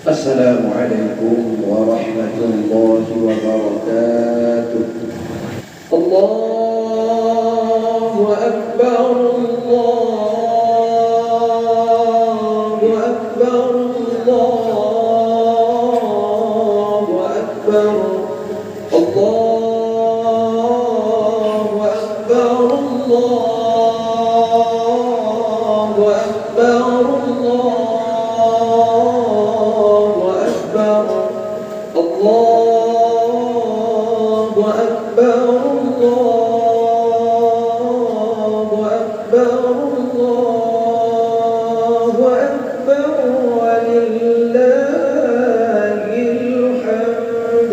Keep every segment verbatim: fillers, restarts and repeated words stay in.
السلام عليكم ورحمة الله وبركاته. الله أكبر، الله أكبر، الله أكبر. الله أكبر، الله أكبر، الله أكبر. الله أكبر، الله أكبر، الله أكبر، ولله الحمد.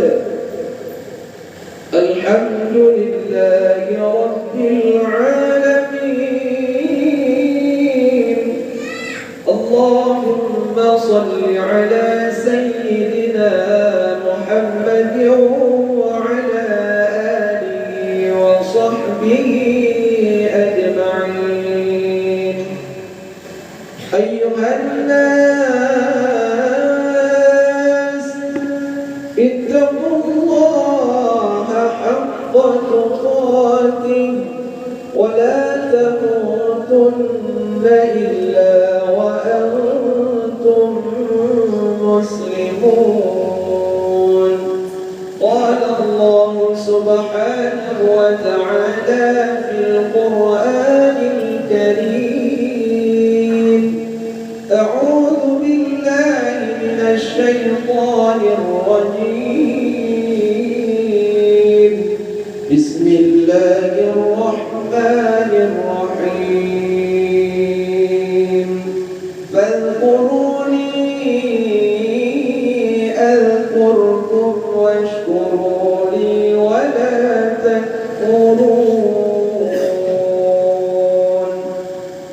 الحمد لله رب العالمين. اللهم صل على سيدنا محمد وعلى آله وصحبه أجمعين. أيها الناس، اتقوا الله حق تقاته ولا تموتن إلا وأنتم مسلمون. قال الله سبحانه وتعالى في القرآن الكريم: أعوذ بالله من الشيطان الرجيم. بسم الله الرحمن الرحيم. فاذكروني أذكركم واشكروا لي ولا تكفرون.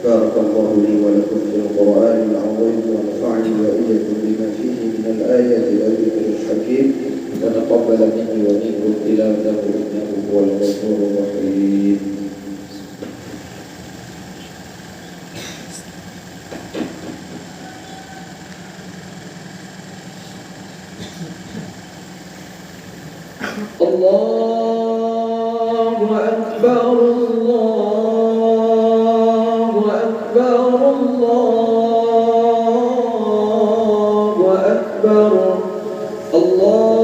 بارك الله لي ولكم في القرآن العظيم ونفعني وإياكم بما فيه من الآيات والذكر الحكيم وتقبل مني ومنكم تلاوته إنه هو الغفور الرحيم. الله أكبر، الله أكبر، الله أكبر. الله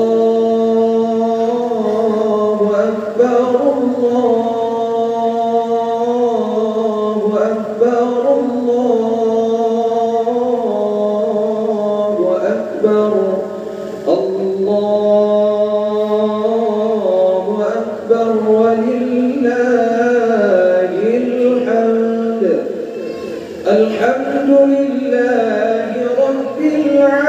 أكبر، الله أكبر، الله أكبر. الله أكبر ولله الحمد. الحمد لله رب العالمين.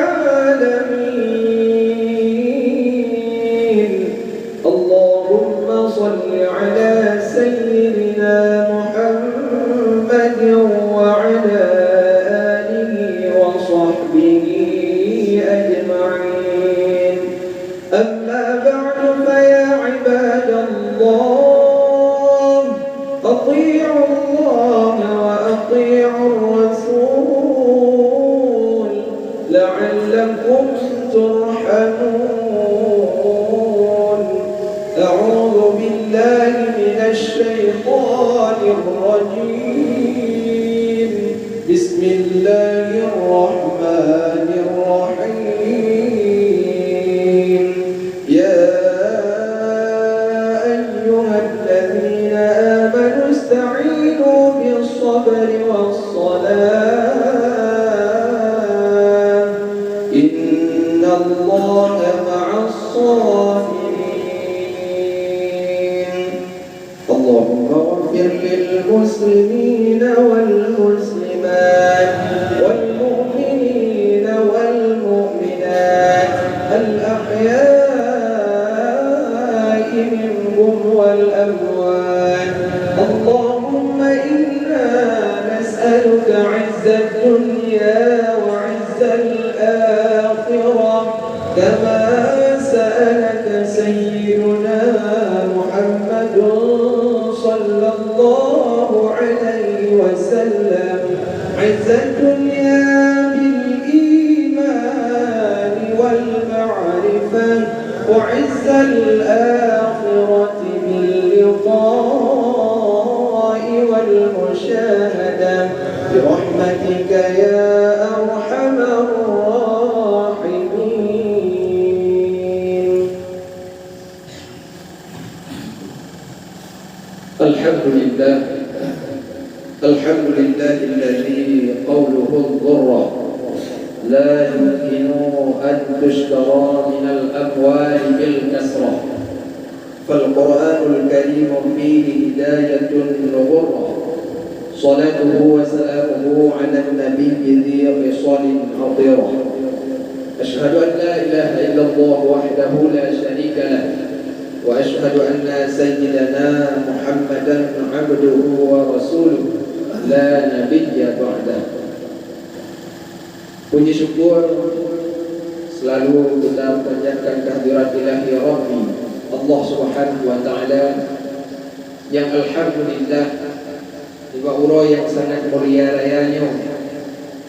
اللهم صل على سيدنا محمد وعلى آله وصحبه أجمعين. أما بعد، فيا عباد الله، أطيعوا الله وأطيعوا الرسول لعلكم ترحمون. أعوذ بالله من الشيطان الرجيم. بسم الله الرحمن الرحيم. يا أيها الذين آمنوا استعينوا بالصبر والصلاة، إن الله مع الصابرين. اللهم اغفر للمسلمين والمسلمات والمؤمنين والمؤمنات الأحياء منهم والأموات. اللهم إنا نسألك عز الدنيا وعز الآخرة كما سألك سيدنا محمد صلى الله عليه وسلم عز الدنيا بالإيمان الآخرة باللقاء والمشاهدة برحمتك يا أرحم الراحمين. الحمد لله. الحمد لله الذي قوله الضرة لا يمكن أن تشترى من الأموال بالكسرة، فالقرآن الكريم فيه هداية غرة، صلاته وسلامه على النبي ذي خصال عطرة. أشهد أن لا إله إلا الله وحده لا شريك له، وأشهد أن سيدنا محمدا عبده ورسوله لا نبي بعده. Puji syukur selalu kita panjatkan kehadirat Ilahi Rabbi, Allah Subhanahu wa Ta'ala, nyang alhamdulillah, nibak uroe nyang sangat mulia raya nyoe,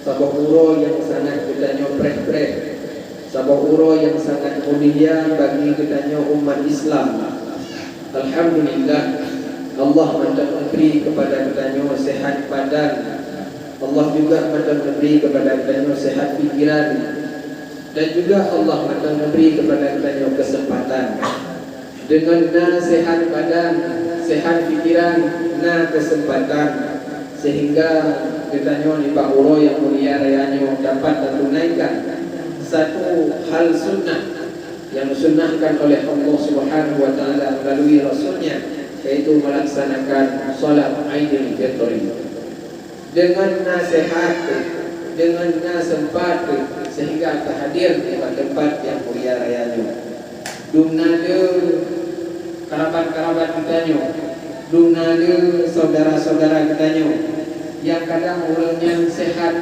saboh uroe nyang sangat geutanyoe preh-preh, saboh uroe nyang sangat mulia bagi geutanyoe umat Islam. Alhamdulillah, Allah mantong neubri keupada geutanyoe seuhat badan. Allah juga mantong neubri keupada geutanyoe seuhat pikiran. Dan juga Allah mantong neubri keupada geutanyoe keuseumpatan. Deungon na seuhat badan, seuhat pikiran, na keuseumpatan, seuhingga geutanyoe nibak uroe nyang mulia raya nyoe dapat tatunaikan satu hal sunnah yang disunnahkan oleh Allah Subhanahu wa Ta'ala melalui Rasul-Nya, yaitu melaksanakan salat Aidil Fitri. Deungon na seuhat, deungon na seumpat, seuhingga tahadir nibak teumpat nyang mulia raya nyoe. Dum na le karabat-karabat geutanyoe, dum na le syedara-syedara geutanyoe, nyang kadang ureuëng nyan seuhat,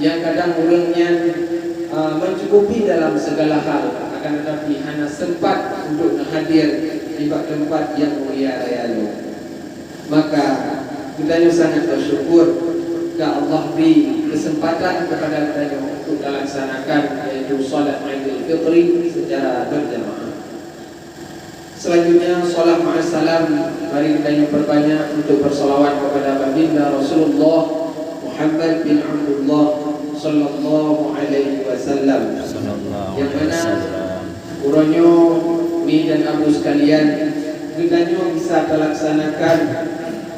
nyang kadang ureuëng nyan, a, mencukupi dalam segala hal, akan tetapi hana seumpat untuk neuhadir nibak teumpat nyang mulia raya nyoe. Maka, geutanyoe sangat bersyukur ka Allah bri keuseumpatan keupada geutanyoe untuk talaksanakan, yaitu salat Aidil Fitri secara berjamaah. Selanjutnya, salat ma'as salam, mari geutanyoe perbanyak untuk bersalawat kepada Baginda Rasulullah Muhammad bin Abdullah sallallahu alaihi wasallam. Yang mana Uroe nyoe, Mi dan Abu sekalian, geutanyoe bisa talaksanakan,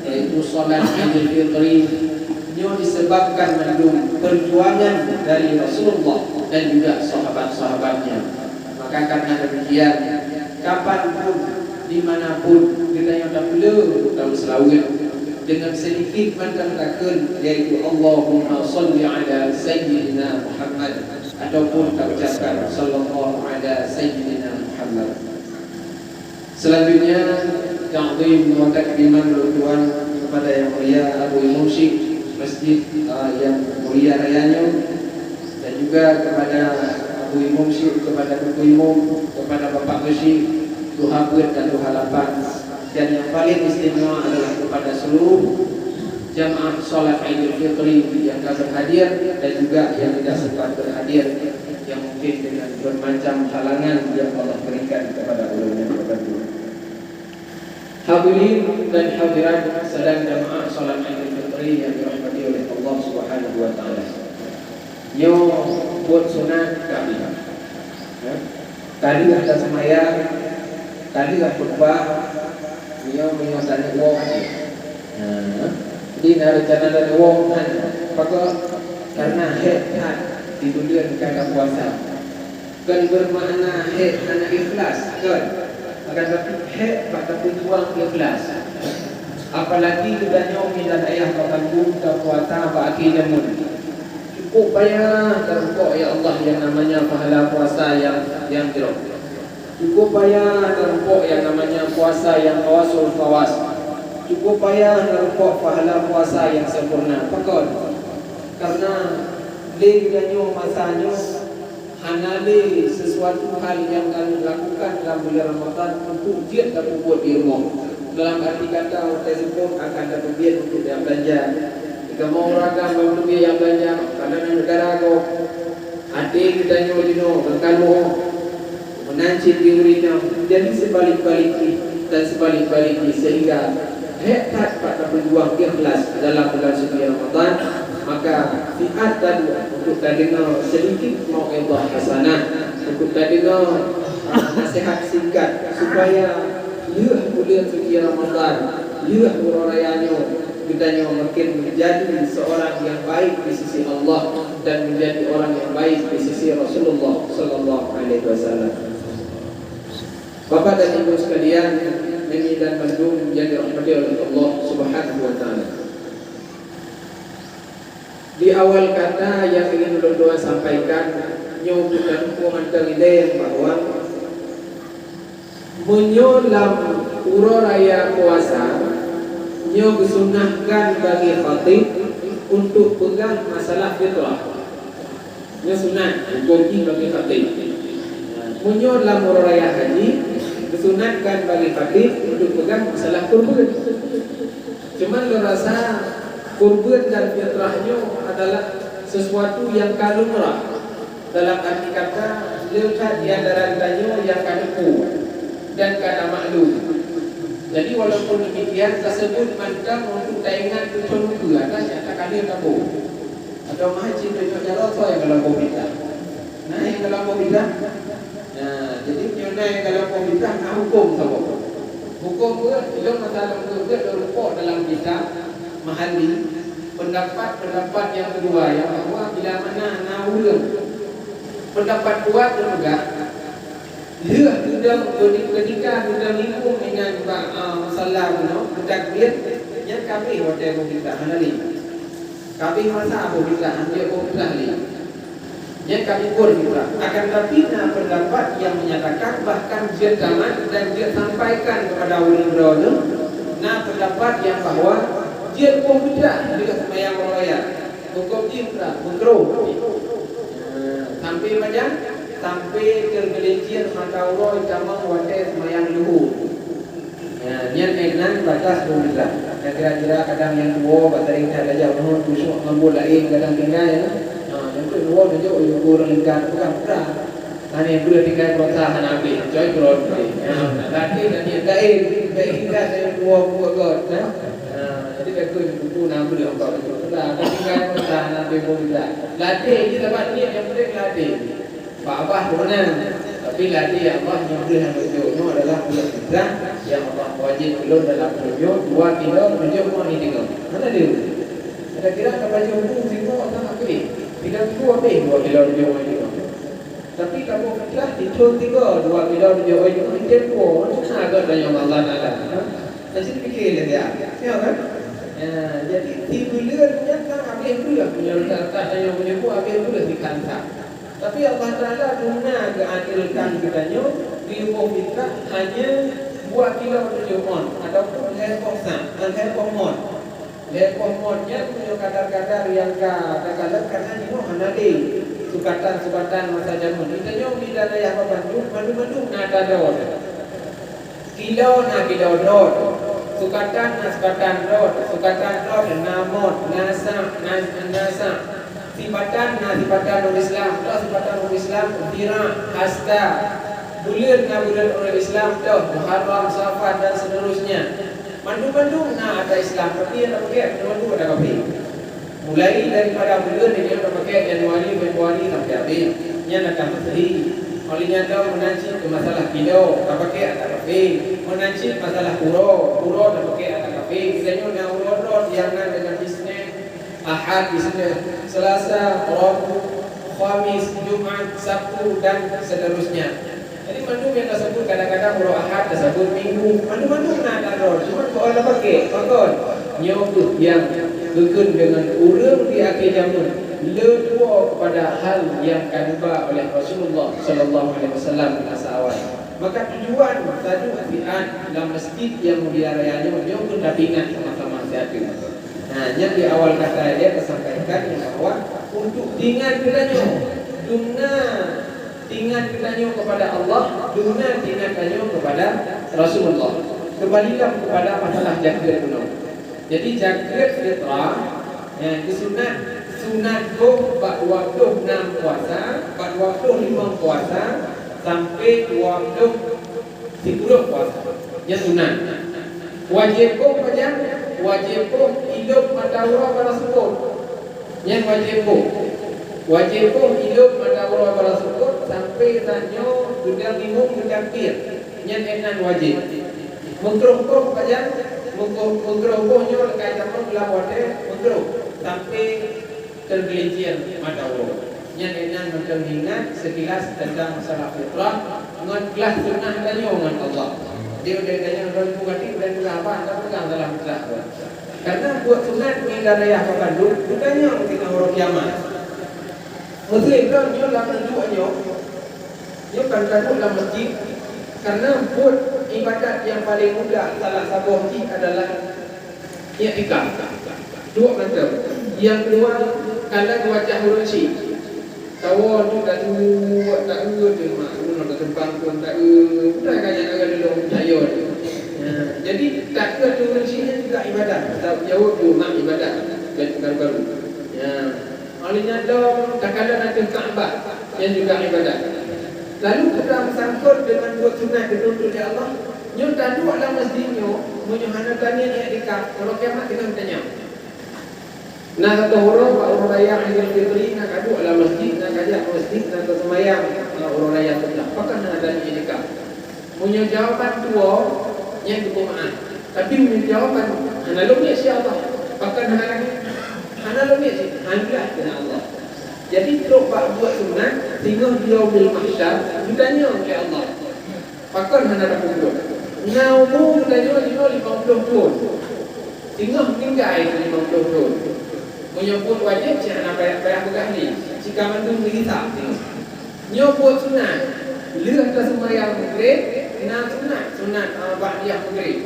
yaitu salat Idul Fitri, nyoe disebabkan mandum perjuangan dari Rasulullah dan juga sahabat-sahabatnya. Maka karena demikian, kapan pun, di mana pun, geutanyoe tapeuleueh tapeuleueh seulaweuet dengan sedikit mantong takheun, yaitu Allahumma salli ala Sayyidina Muhammad. Ataupun ta ucapkan sallallahu ala sayyidina Muhammad. Selanjutnya, takzim wa takriman ulôn tuan kepada Yang Mulia Abu Imum Syik Masjid, ah, yang mulia raya nyoe, dan juga kepada Abu Imum Syik, kepada Teungku Imum, kepada Bapak Geuchik, Tuha Peuet dan Tuha Lapan. Dan yang paling istimewa adalah kepada seluruh jamaah salat Aidil Fitri yang ka berhadir dan juga yang tidak sempat berhadir, yang mungkin dengan bermacam halangan yang Allah berikan kepada ulama tertentu. Hadirin dan hadirat sidang jamaah salat Aidil Fitri yang dirahmati oleh Allah Subhanahu wa Taala. Nyoe buet sunat kami. Ya. Ka lheueh taseumayang, ka lheueh khutbah, meunyoe, meunyoe taneuk woe até. Nah, jadi na reuncana taneuk woe nyan, pakon? Karena hék that di buleuen ka tapuasa. Kon beumakna hék hana ikhlas, kon. Akan tapi hék bak tapeujuang ikhlas. Apalagi geutanyoe minan ayah bak bandum tapuasa bak akhé jameun. Cukup payah tarumpok, ya Allah, yang namanya pahala puasa yang, yang jroh. Cukup payah tarumpok yang namanya puasa yang tawasul fawas. Cukup payah tarumpok pahala puasa yang sempurna. Pakon? Karena lé geutanyoe masa nyoe hana lé sesuatu hal yang ka lakukan lam bulan Ramadhan untuk jeuet tapeubuet di rumoh. Dalam arti kata, watée seupôt akan tapeubiet untuk jak beulanja. Kamoe ureuëng agam ban teubiet jak beulanja, karena negara gob. Até geutanyoe jinoe, ban kaloe. Nan cit di ureuëng nyoe jadi sibalik-balik jih dan sibalik-balik jih, sehingga hék that bak tapeujuang ikhlas dalam bulan suci Ramadhan, maka siat taduek untuk tadeungoe seudikit mau'izah hasanah, untuk tadeungoe, ah, nasihat singkat, supaya lheueh buleuen suci Ramadhan, lheueh uroe raya nyoe, geutanyoe makin menjadi seorang yang baik di sisi Allah dan menjadi orang yang baik di sisi Rasulullah sallallahu alaihi wasallam. Bapak dan Ibu sekalian, nyoe dan mandum yang dirahmati oleh Allah Subhanahu wa Taala. Di awal kata yang ingin ulôn tuan sampaikan, nyoe bukan hukum mantong ilée bahwa meunyoe lam uroe raya puasa, nyoe geusunahkan bagi khatib untuk peugah masalah fitrah. Nyoe sunat, hukum jih bagi khatib. Meunyoe lam uroe raya haji, geusunatkan bagi khatib untuk peugah masalah kurban. Cuma lôn rasa kurban dan fitrah nyoe adalah sesuatu yang ka lumrah. Dalam arti kata, le that di antara tanyoe nyang ka teupeu dan ka tamaklum. Jadi, walaupun demikian, taseubut mantong untuk taingat keu thôn ukeue atas nyang ka lheueh taboh. Atau meuhai cit tanyoe jaroe soe nyang galom boh fitrah. Nah, nyang galom boh fitrah. Nah, jadi meunyoe na nyang galom boh fitrah, na huköm saboh. Huköm beuet, ilôn masa lôn beuet, lôn rumpok dalam kitab Mahalli, pendapat-pendapat nyang keudua, nyang bahwa bila mana na ureuëng pendapat kuat lôn peugah, lheueh geudong, ketika geudong imeum inan bak, ah, musalla bunoe, geutakbir, nyan ka abéh watée boh fitrah, hana lé. Ka abéh masa boh fitrah, hanjeuet boh fitrah lé. Nyan ka gugur fitrah. Akan tapi, na pendapat yang menyatakan bahkan jeuet tamat dan jeuet sampaikan kepada ureuëng droeneuh, na pendapat yang bahwa jeuet boh fitrah lheueh seumayang uroe raya. Huköm jih fitrah, makruh. Nah, sampai pajan? Sampai teugeulincir mata uroe tamong watée seumayang luhur. Ya, nyan, eh, nan batas pemerintah. Nyang kira-kira kadang nyang tuwoe, bak sering that tajak meuheuet, khusyuk ngon buet laén kadang tinggai, ya. Ha, nyang tu tuwoe, tunjuk, yue ureuëng lingka, bukan, bukan. Hana breueh tinggai peurasa hana abéh, coy, keudroe abéh. Ya, tapi, tapi laén, baik tinggai saya tuwoe buet göt, ya. Ha, jadi, bagus buku na breueh, bukan betul. Sudah, tinggai peurasa hana abéh pun tidak. Latih je saban niet, nyang penting latih. Bak babah tu meunan. Tapi latih Allah nyang bri hana jok nyoe adalah buleuen fitrah nyang Allah wajéb ulôn dalam buleuen nyoe dua kilo tujoh moen iteungoh. Hana lé. Kira-kira ka baju bu singoh ka habéh. Tiga minggu habéh dua kilo tujoh moen iteungoh. Tapi kamoe fitrah di thon tiga dua kilo tujoh moen iteungoh. Itu na agak tanyong Allah Taala. Ha? Jadi pikir lé dia. Ya kan? Ya, jadi di buleuen nyan ka habéh buleuen. Buleuen tak tanyong meunyoe habéh buleuen di kansa. Tapi Allah Taala dum na geuadilkan geutanyoe, geuyue boh fitrah hanya dua kilo tujoh on ataupun lhèe poh sa, lhèe poh mon. Lhèe poh mon nyan meunyoe kadar-kadar nyang ka takalon karena jinoe hana lé sukatan-sukatan masa jameun. Geutanyoe di wilayah Bandung, mandum-mandum na tadon. Kilo na kilo droe, sukatan na sukatan droe, sukatan droe na mon, na sa, na, na sa. Sipatan na sipatan ureuëng Islam, toh sipatan ureuëng Islam, zira, hasta. Buleuen na buleuen ureuëng Islam, toh Muharram, Safar, dan seterusnya. Mandum-mandum na ata Islam, tapi nyang tapakèk mandum-mandum ata kafé. Mulai daripada buleuen nyoe tapakèk Januari, Februari sampai habéh. Nyan ata Masehi. Oleh nyan, meunan cit keu masalah kilo, tapakèk ata kafé. Meunan cit masalah uroe, uroe tapakèk ata kafé. Geutanyoe na uroe droe nyang na deungon Isnin, Ahad, Isnin, Selasa, Rabu, Khamis, Jumat, Sabtu, dan seterusnya. Jadi, mandum nyang taseubut, kadang-kadang uroe Ahad taseubut, Minggu, mandum-mandum na tadon. Cuma keu Allah pakai, pakon? Nyoe kheueh nyang geukheun deungon ureuëng di akhé jameun, le tuwoe kepada hal nyang ka neuba oleh Rasulullah sallallahu alaihi wasallam di masa awai. Maka tujuan taduek siat lam masjid nyang mulia raya nyoe, nyoe kheueh tapeuingat sama-sama siat nyoe. Nah, nyan di awal kata ilée tasampaikan bahwa untuk ingat geutanyoe, dum na ingat geutanyoe kepada Allah, dum na ingat tanyoe kepada Rasulullah. Kembalilah kepada masalah zakeuet bunoe. Jadi, zakeuet fitrah, eh, geusunat, sunat boh bak dua ploh nam puasa, bak dua ploh limong puasa, sampai dua ploh sikureueng puasa. Nyan sunat. Wajéb boh pajan? Wajéb boh ilop mata uroe bak seupôt. Nyan wajéb boh. Wajéb boh ilop mata uroe bak seupôt sampai tanyoe geudang imum geutakbir. Nyan éh nan wajéb. Meugroh boh pajan? Meugroh, meugroh boh nyoe leukai tamong lam watée meugroh sampai teugelincir mata uroe. Nyan éh nan mantong ingat sekilas teuntang masalah fitrah ngon glah sunah tanyoe ngon Allah. Di udeb tanyoe lôn bukati dan glah apa, tak pegang dalam glah tu. Karena buet sunat di wilayah Pekanbaru, geutanyoe di nanggroe kiamat. Muslim droe nyoe lam neujok nyoe, nyoe kan ka duek lam masjid. Karena buet ibadat nyang paleng mudah salah saboh jih adalah iktikaf. Duek mantong. Nyang keudua, kalon wajah ureueng chik. Tawoe tu taduek, taduek tu mak, ureueng lam teumpang pun taduek. Bukan ka nyang agak dulu tayo tu. Ya, jadi taduek tu ureueng chik nyan juga ibadat. Taduek jaweueb tu mak ibadat. Dan baru-baru. Ya. Óh lheueh nyan lom takalon ateueh Ka'bah, nyan juga ibadat. Lalu peue meusangkot deungon buet sunat geutuntut lé Allah? Nyoe taduek lam masjid nyoe, meunyoe hana taniet iktikaf, uroe kiamat teungoh tanyong. Na saboh uroe bak uroe raya Aidil Fitri, na kaduek lam masjid, na kajak masjid, na taseumayang, na uroe raya sunat. Pakon hana taniet iktikaf? Meunyoe jawaban tuwoe, nyan geupeumaáf. Tapi meunyoe jawaban hana lôn niet siat Allah, pakon hana lagée? Hana lôn niet cit, hana keunan Allah. Jadi, trok bak buet sunat, singoh di Yaumil Mahsyar, geutanyong lé Allah, pakon hana tapeubuet? Na umu geutanyoe jinoe limong ploh thon. Singoh meuninggai limong ploh thon. Meunyoe buet wajéb, cit hana payah-payah peugah lé, cit ka mandum geuhisab singoh. Nyoe buet sunat. Lheueh taseumayang Maghrib, na sunat, sunat, a, ba'diyah Maghrib.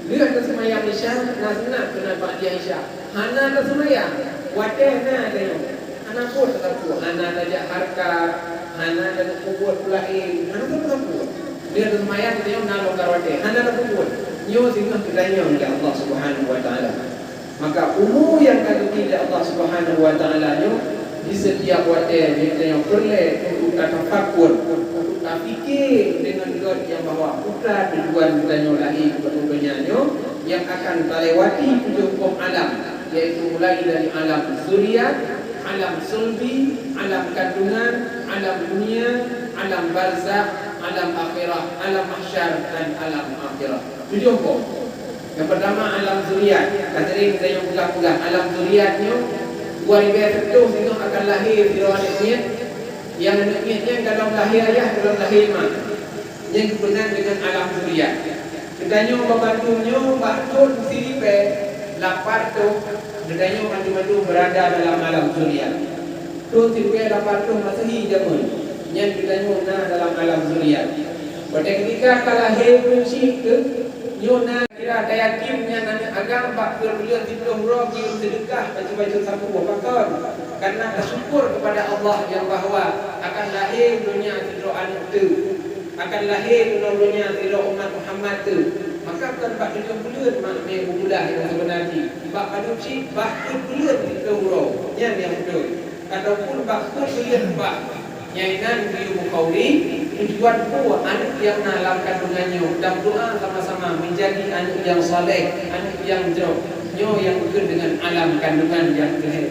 Lheueh taseumayang Isya, na sunat, sunat ba'diyah Isya. Hana taseumayang, watée na tanyoe. Hana buet sapeue, hana tajak hareukat, hana tapeubuet peue laén, hana sapeue-sapeue. Lheueh taseumayang tanyoe na longgar watée, hana tapeubuet. Nyoe singoh geutanyong lé Allah Subhanahu wa Taala. Maka umu nyang ka geubri lé Allah Subhanahu wa Taala nyoe di setiap watée geutanyoe peureulée untuk tatafakkur, untuk tapike deungon göt nyang bahwa peue tujuan geutanyoe lahé keu donya nyoe nyang akan talewati tujoh boh alam, yaitu mulai dari alam zuriat, alam sulbi, alam kandungan, alam dunia, alam barzakh, alam akhirah, alam mahsyar, dan alam akhirah. Tujoh boh. Nyang peurtama alam zuriat. Ka sering geutanyoe peugah-peugah alam zuriat nyoe, dua ribèe siplôh singoh akan lahé sidroe aneuk miet. Nyang aneuk miet nyan ka lom lahé ayah, ka lom lahé ma. Nyan geupeugah deungon alam zuriat. Geutanyoe bak bandum nyoe bak thon siribèe lapan reutôh, geutanyoe mandum-mandum beurada dalam alam zuriat. Thon siribèe lapan reutôh Masehi jameun nyan geutanyoe na dalam alam zuriat. Watèe keutika ka lahé ureueng chik teuh, nyoe na kira tayakin nyan aneuk agam bak peuet buleuen siplôh uroe geuyue seudeukah bacut-bacut sapeue. Pakon? Karena tasyukur keupada Allah nyang bahwa akan lahé donya sidroe aneuk teuh, akan lahé keunoe donya sidroe umat Muhammad teuh. Maka kon bak tujoh buleuen mak mé bubula nyang seubeuna jih, bak padub cit bak peuet buleuen siplôh uroe. Nyan nyang beutôi. Ataupun bak peuet buleuen bah. Nyang inan geuyue meukauri, tujuan peue aneuk nyang na lam kandungan nyoe dan doa sama-sama menjadi aneuk nyang saleh, aneuk nyang jroh. Nyoe nyang geukheun deungon alam kandungan nyang keuhai.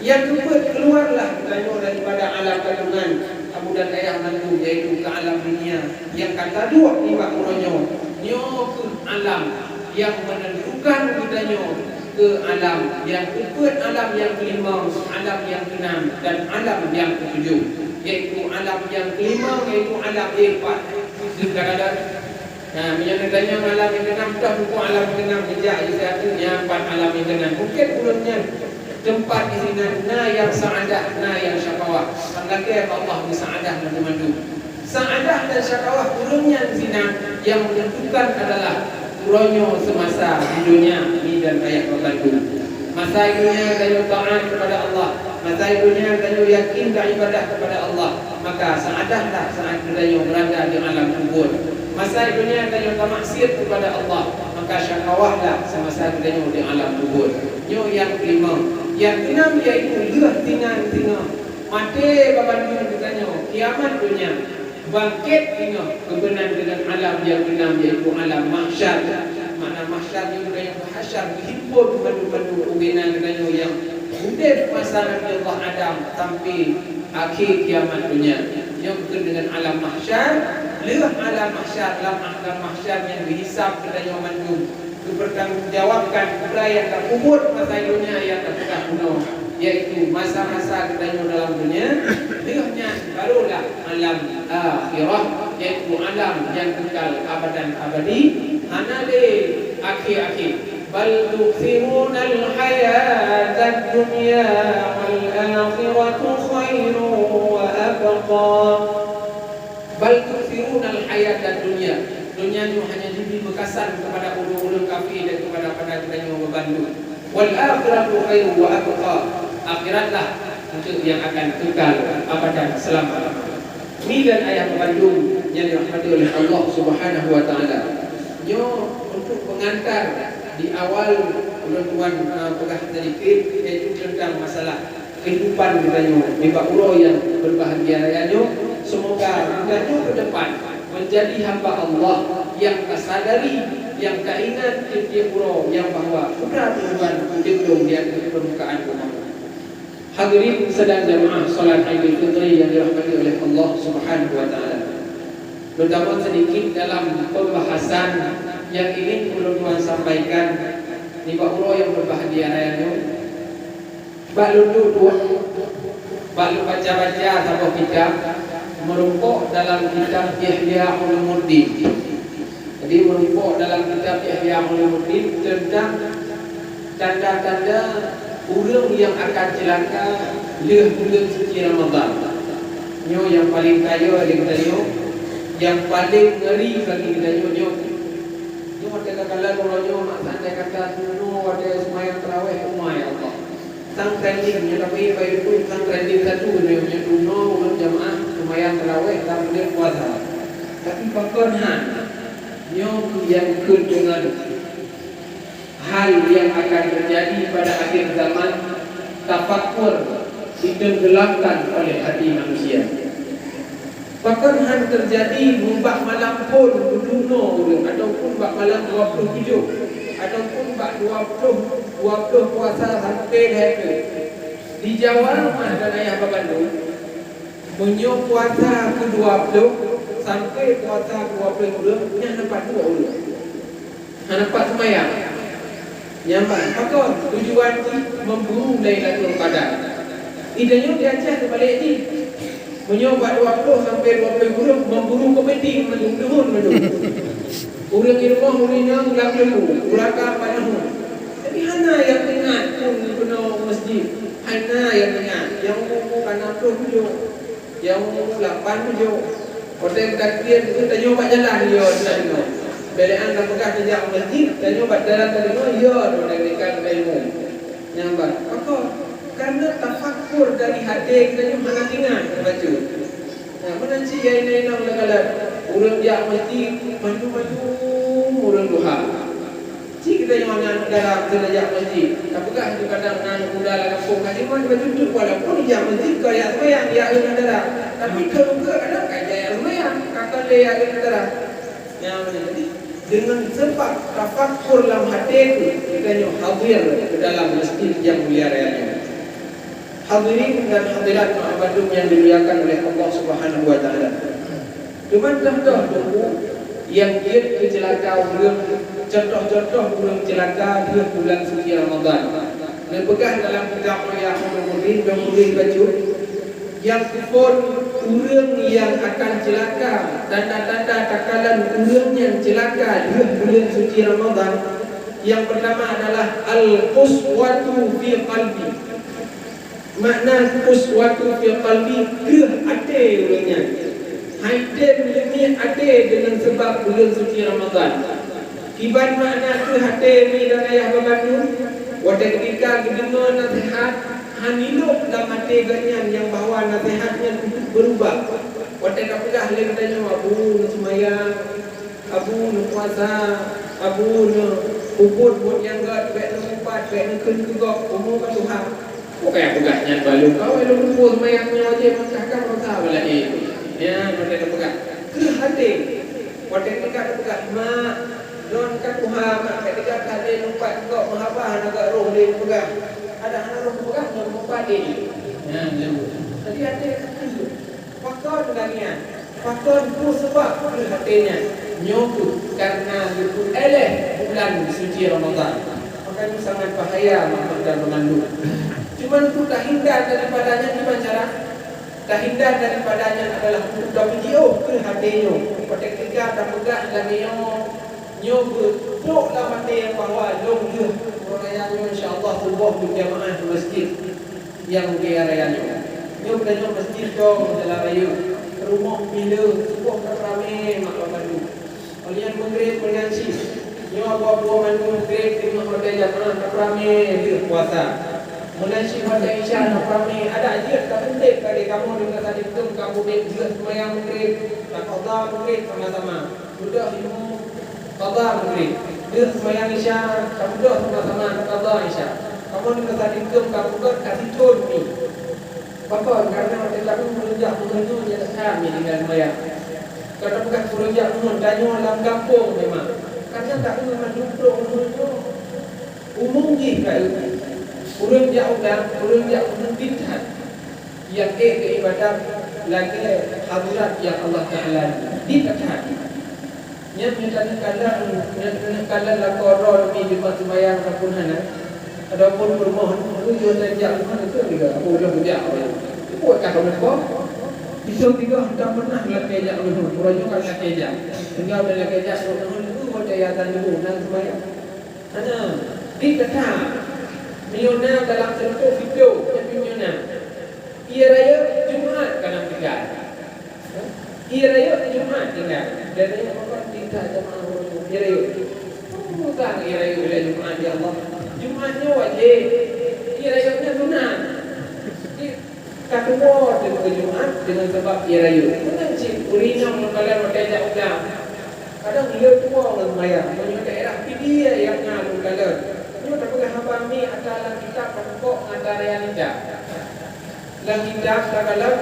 Nyang keupeuet, keuluwarlah geutanyoe daripada alam kandungan abu dan ayah mandum, yaitu keu alam dunia nyang ka taduek nibak uroe nyoe. Nyoe kheueh alam nyang meunentukan geutanyoe keu alam nyang keupeuet, alam nyang keulimong, alam nyang keunam, dan alam nyang keutujoh, yaitu alam nyang keulimong, yaitu alam, eh, pat, kadang-kadang. Nah, meunyoe neutanyong alam nyang keunam, toh muphom alam keunam, jijak, jijak tu, nyan pat alam nyang keunam. Mungkin ulôn nyan teumpat di sinan na nyang sa'adah, na nyang syakawah. Kan lakèe bak Allah geusa'adah mandum-mandum. Sa'adah dan syakawah ureueng nyan sinan nyang meunentukan adalah uroe nyoe seumasa di donya, mi dan ayah bak bandum. Masa di donya tanyoe taat keupada Allah, masa di donya tanyoe yakin dan ibadah keupada Allah, maka sa'adahlah saat geutanyoe beurada di alam kubur. Masa di donya tanyoe tamaksiet keupada Allah, maka syakawahlah seumasa geutanyoe di alam kubur. Nyoe nyang keulimong. Nyang keunam yaitu lheueh sinan singoh maté bak bandum geutanyoe, kiamat donya. Bangkét ingat keubeunang deungon alam nyang keunam, yaitu alam mahsyar. Makna mahsyar nyoe geutanyoe meuhasyar, meuhimpon mandum-mandum ureueng inong geutanyoe nyang udeb masa Nabi Allah Adam sampai akhé kiamat donya. Nyoe keuh deungon alam mahsyar, lheueh alam mahsyar, lam alam mahsyar nyang geuhisab geutanyoe mandum. Geupeurtanggongjawabkan peue nyang tapeubuet masa donya nyang tapeugah bunoe, yaitu masa-masa geutanyoe dalam donya, lheueh nyan barulah alam akhirah, yaitu alam nyang kekal abadan abadi, hana lé akhé-akhé. Bal tu'thirunal hayatad dunya wal akhiratu khairun wa abqa. Bal tu'thirunal hayatad dunya. Donya nyoe hanya jibri meukasan keupada ureueng-ureueng kafé dan keupada pada geutanyoe bandum. Wal akhiratu khairu wa abqa. Akhiratlah untuk yang akan kekal abadan selama-lamanya. Ini dan ayah bandum yang dirahmati oleh Allah Subhanahu wa Taala. Nyoe untuk pengantar di awal ulôn tuan, uh, peugah sedikit, yaitu tentang masalah kehidupan geutanyoe nibak uroe nyang berbahagia raya nyoe. Semoga geutanyoe ke depan menjadi hamba Allah yang tasadari, yang taingat tiep-tiep uroe nyang bahwa peue teuma udeb lôn di ateueh permukaan bumoe. Hadirin sidang jamaah salat Aidil Fitri yang dirahmati oleh Allah Subhanahu wa Taala. Terutama sedikit dalam pembahasan yang ingin ulôn tuan sampaikan nibak uroe nyang berbahagia raya nyoe. Bak lôn duek-duek, bak lôn baca-baca saboh kitab, meurumpok dalam kitab Ihya Ulumuddin. Jadi, meurumpok dalam kitab Ihya Ulumuddin teuntang tanda-tanda ureueng nyang akan ceulaka lheueh buleuen suci Ramadhan. Nyoe nyang paleng kaya lé geutanyoe, nyang paleng ngeri bagi geutanyoe nyoe. Nyoe watèe takalon uroe nyoe, mak, seandai kata tunoe watèe seumayang tarawèh, uma ya Allah. Sang trending, nyoe tapi pai YouTube sang trending satu nyoe, nyoe tunoe ureueng jamaah seumayang tarawèh dan buleuen puasa. Tapi pakon han? Nyoe nyang kheun deungon hal yang akan terjadi pada akhir zaman, tafakur ditenggelamkan oleh hati manusia. Pakon han teujadi meubak malam phon geudunoe ureueng, ataupun bak malam dua ploh tujoh, ataupun bak dua ploh, dua ploh puasa sampoe lhèe ploh. Di Jawa mah dan ayah babandum, meunyoe puasa keu dua ploh sampoe puasa keu dua ploh ureueng, nyan dapat dua ureueng. Hana pat seumayang. Nyan ban, pakon tujuan jih memburu Lailatul Qadar. Di tanyoe di Aceh teubalek jih. Meunyoe bak dua ploh sampoe dua ploh ureueng memburu keumeudin mandum, deuhon mandum. Ureueng di rumoh, ureueng inong lam lembu, uraka bak deuhon. Tapi hana nyang teuingat pun keunoe masjid. Hana nyang teuingat. Nyang umu-umu ka nam ploh tujoh. Nyang umu lapan tujoh. Watèe takbir tu tanyoe bak jalan, yo, tanyoe. Bèk lé an tapeugah tajak masjid, tanyoe bak jalan tadeungoe, yo, watèe tinggai bak imum. Nyan ban. Pakon? Karena tafakur dari hadé tanyoe hana teuingat baca. Nah, meunan cit ya inong-inong leukalan. Ureueng jak masjid, mandum-mandum ureueng duha. Cit geutanyoe aneuk dara beutôi jak masjid. Tapeugah laju kadang na aneuk muda lam gampông, ka jeuet bak jeuet, walaupun jak masjid ka jak seumayang, jak keu aneuk dara. Tapi keu rugoe kadang ka jak seumayang, ka kon lé jak keu aneuk dara. Nyan meunan. Jadi, deungon sabab tafakur lam até tu, geutanyoe hadir keu dalam masjid nyang mulia raya nyoe. Hadirin dan hadirat meu'ah bandum nyang dimuliakan oleh Allah Subhanahu wa Taala. Teuma toh-toh Teungku nyang jeuet keu ceulaka ureueng, contoh-contoh ureueng ceulaka di bulan suci Ramadhan. Neupeugah dalam kitab Ihya Ulumuddin, dua puluh bacut, nyang phôn ureueng nyang akan ceulaka, tanda-tanda takalon ureueng nyang ceulaka di bulan suci Ramadhan. Nyang peurtama adalah al-qaswatu fi qalbi. Makna qaswatu fi qalbi, kreueh até ureueng nyan. Hai tem leumiek até deungon sabab buleuen suci Ramadhan. Kiban makna kreueh até mi dan ayah babandum, watèe keutika geudeungoe naseuhat, han ilôp lam até geuh nyan nyang bahwa naseuhat nyan untuk beurubah. Watèe tapeugah lé geutanyoe, "Abu, neuseumayang, Abu, neupuasa, Abu, neupeubuet buet nyang gèt, bèk neumeupat, bèk neukheun keu gob, umu ka tuha." Peue kaya peugah nyan bak lôn, "Awai lôn peubuet seumayang nyoe jih, maka ka meurusa bala eh." Nyan watèe tapeugah, kreueh até. Watèe teuka tapeugah, "Mak, lôn ka tuha, mak, ka teuka ka lé lumpat kok meuhabah hana gak roh lé," tapeugah. Ada hana roh tapeugah, lôn lumpat lé. Nyan lé. Jadi até ka kreueh. Pakon lagèe nyan? Pakon peue sabab kreueh até nyan? Nyoe kheueh kareuna geupeuéléh bulan suci Ramadhan. Maka nyoe sangat bahaya, mak-mak dan teungku. Cuman untuk tahindar daripada nyan, kiban cara? Tahindar daripada nyan adalah untuk tapeujiôh kreueh até nyoe. Watèe teuka tapeugah lagèe nyoe, nyoe beutrok lam até bahwa lôn lheueh uroe raya nyoe, insya Allah, suboh beujamaah di masjid nyang di raya nyoe. Nyoe geutanyoe masjid dong jalan raya, rumoh pih le, suboh ka ramé mak bapak nyoe. Óh lheueh nyan meugreb meunan cit. Nyoe buah-buah mandum meugreb teungoh watèe jamaah tapeuramé lheueh puasa. Meunan cit watèe isya tapeuramé, adak jeuet tapeuntèk lagèe kamoe di masa dikheun ka beudéh jeuet seumayang meugreb, takada meugreb sama-sama. Beudôh ilmu kada meugreb. Lheueh seumayang isya, tabeudôh sama-sama takada isya. Kamoe di masa dikheun ka beugöt ka sithôn mi. Pakon? Kareuna watèe tapeugah ureueng jak meuheueh nyoe nyang that mi tinggai seumayang. Ka tapeugah ureueng jak meuheueh, tanyoe lam gampông memang. Kareuna tapeugah mandum trok meuheueh nyoe. Umum jih ka ureueng jak u blang, ureueng jak meuheueh dit that. Nyang ék keu ibadat lagèe hadrat nyang Allah Taala dit that. Nyan meunyo taneuk kalon, meunyo taneuk kalon lakoe droe mi jimat seumayang ataupun hana, ataupun peurumoh, nyoe tajak rumoh tu juga, aku udah bujak awai. Buat kat rumah kau. Pisau tiga hantam pernah lakèe jak rumah, uroe nyoe kan lakèe jak. Tinggal dah lakèe jak rumah, nyoe watèe ya tan dulu, nan seumayang. Hana, di kata, meunyo na dalam teuntô video, tapi meunyo na. Ie rayeuk Jumat ka na tinggai. Ie rayeuk Jumat tinggai. Dan rayeuk apa? Tinggal jamaah ureueng ie rayeuk. Oh, bukan ie rayeuk ilèe Jumat, ya Allah. Jumat nyoe wajéb. Ie rayeuk nyan sunat. Di Ka tuwoe teuk keu Jumat deungon sabab ie rayeuk. Meunan cit ureueng inong lôn kalon watèe jak u blang. Kadang le tuwoe ngon seumayang, meunyoe daerah Pidie nyang na lôn kalon. Nyoe tapeugah haba mi atra lam kitab, tapeugah atra realita. Lam kitab takalon,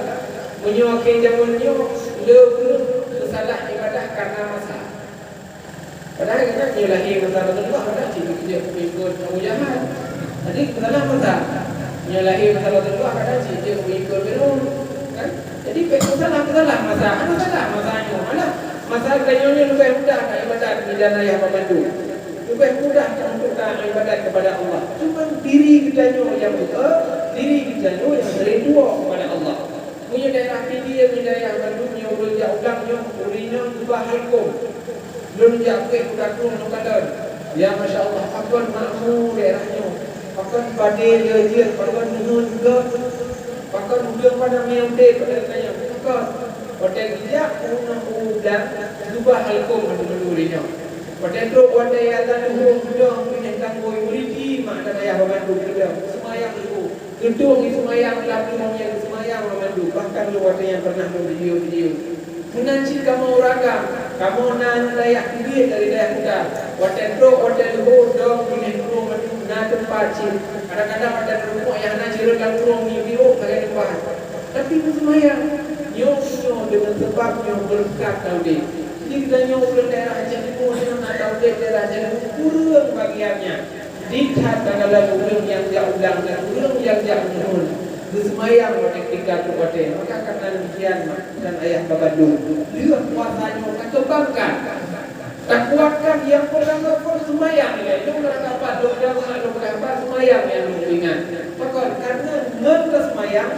meunyoe akhé jameun nyoe le kreueh peusalah ibadah kareuna masa. Padahai gata nyoe lahé masa Rasulullah, padahai cit jeuet peuikot Abu Jahal. Jadi, peusalah masa. Nyoe lahé masa Rasulullah, padahai cit jeuet peuikot Firaun. Kan? Jadi, peusalah, peusalah masa. Hana salah masa nyoe. Hana masa geutanyoe nyoe leubeh mudah nak ibadat nibak ayah pembantu. Leubeh mudah untuk taat ibadat kepada Allah. Cuma diri geutanyoe nyang beutôi, diri geutanyoe nyang sering tuwoe kepada Allah. Meunyoe daerah Pidie, wilayah bandum nyoe ureueng jak u blang nyoe, ureueng inong geuba halkom. Lôn jak beuet u Dakrung lôn kalon. Ya, masya Allah, pakon makmu daerah nyoe. Pakon padé le jeuet, pakon neuheun gèt. Pakon udeueng padang nyang udép, pakon kayèe. Pakon. Watèe geujak u nyoe u blang, geuba halkom mandum ureueng nyoe. Watèe trok watèe azan luhô, geudong binéh tanggôi, meuriti mak dan ayah bandum geudong. Seumayang luhô. Geudong seumayang lam lôn nyang seumayang lam mandum, bahkan lôn watèe nyan pernah lôn video-video. Meunan cit kamoe ureueng agam, kamoe na lam dayah Pidie dari dayah Kuta. Watèe trok, watèe luhô, dong, binéh nurông mandum na teumpat cit. Kadang-kadang watèe teureumpok nyang hana cireueng lam nurông nyoe, lagèe teumpat. Tapi meuseumayang, nyoe, nyoe deungon sabab nyoe beureukat taude. Di geutanyoe ureueng daerah Aceh Timu, deungon na taude daerah Aceh Timu, kureueng bagian nyan. Di that takalon ureueng nyang jak u blang dan ureueng nyang jak u nyoe geuseumayang watèe tinggai trok watèe, maka karena demikian, mak dan ayah babandum, lheueh puasa nyoe takeumbangkan, takuatkan nyang peurangkat seumayang ilèe. Nyoe meurangkapat lôn peugah, lôn peugah bak seumayang nyang lôn ingat. Pakon? Karena ngon taseumayang,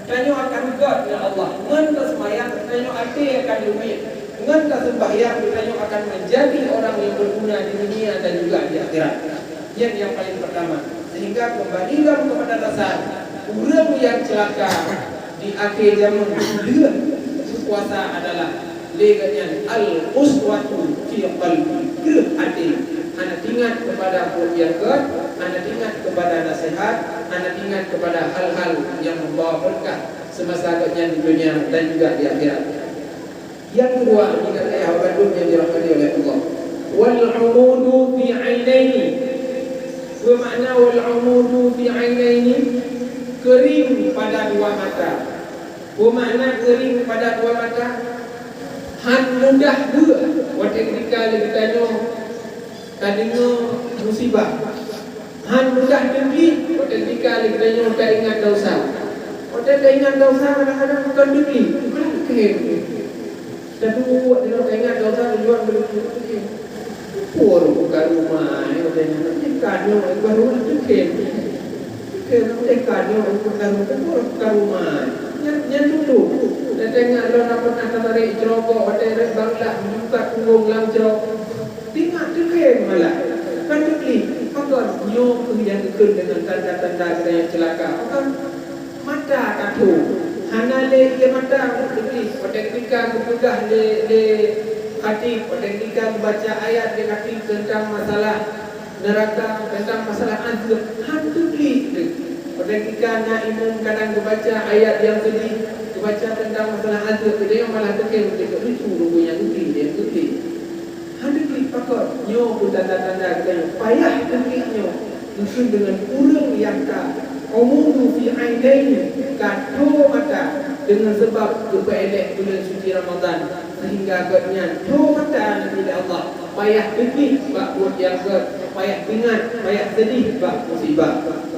tanyoe akan gèt ngon Allah. Ngon taseumayang, tanyoe até akan leumiek. Ngon taseumbahyang, tanyoe akan menjadi orang yang berguna di dunia dan juga di akhirat. Nyan nyang paling pertama. Sehingga kembali lom kepada dasar, ureueng nyang ceulaka di akhé jameun lheueh puasa adalah lé geuh nyan al-qaswatu fi qalbi, kreueh até, hana teuingat kepada buet nyang gèt, hana teuingat kepada nasihat, hana teuingat kepada hal-hal nyang membawa berkah semasa geuh nyan di dunia dan juga di akhirat. Nyang keudua, ingat ayah bandum nyang dirahmati oleh Allah. Wal umudu fi ainaini. Apa makna wal umudu fi ainaini? Kering pada dua mata. Peue makna geuring pada dua mata? Han mudah beuh watée keudika lé geutanyoe tadeungoe musibah. Han mudah teubiet watée keudika lé geutanyoe taingat desya. Watée taingat desya kadang-kadang bukan teubiet, bukan khem. Tapi buet deungon taingat desya tujuan beuleuti teuke. Pur buka rumah, eh, watée nyan, eh, ka nyoe, eh, baru teuke. Teuke, eh, ka nyoe, eh, buka rumah, pur buka rumah. Nyan, nyan dulu. Dan taingat lôn na pernah tatarek jroh, watée rot banglah, buka kurong lam jroh. Ingat teuke malah. Kan teuke. Pakon nyoe keuh nyang geukheun deungon tanda-tanda geutanyoe ceulaka. Pakon? Mata ka tho, hana lé ié mata, watée keudika geupeugah lé, lé khatib, watée keudika geubaca ayat lé khatib teuntang masalah neuraka, teuntang masalah azeueb, han teubiet deuh. Watée keudika na imum kadang geubaca ayat nyang seudeh, geubaca teuntang masalah azeueb, geutanyoe malah teuke meuteuk lucu, rupanya teubiet, teubiet. Hana teubiet pakon, nyoe pun tanda-tanda geutanyoe payah teubiet nyoe. Geukheun deungon ureuëng nyang ka umuru fi ainaini, ka tho mata deungon sabab geupeuélék buleuen suci Ramadhan, sehingga gobnyan tho mata neubi lé Allah. Payah teubiet bak buet nyang gét, payah teuingat, payah seudeh bak musibah.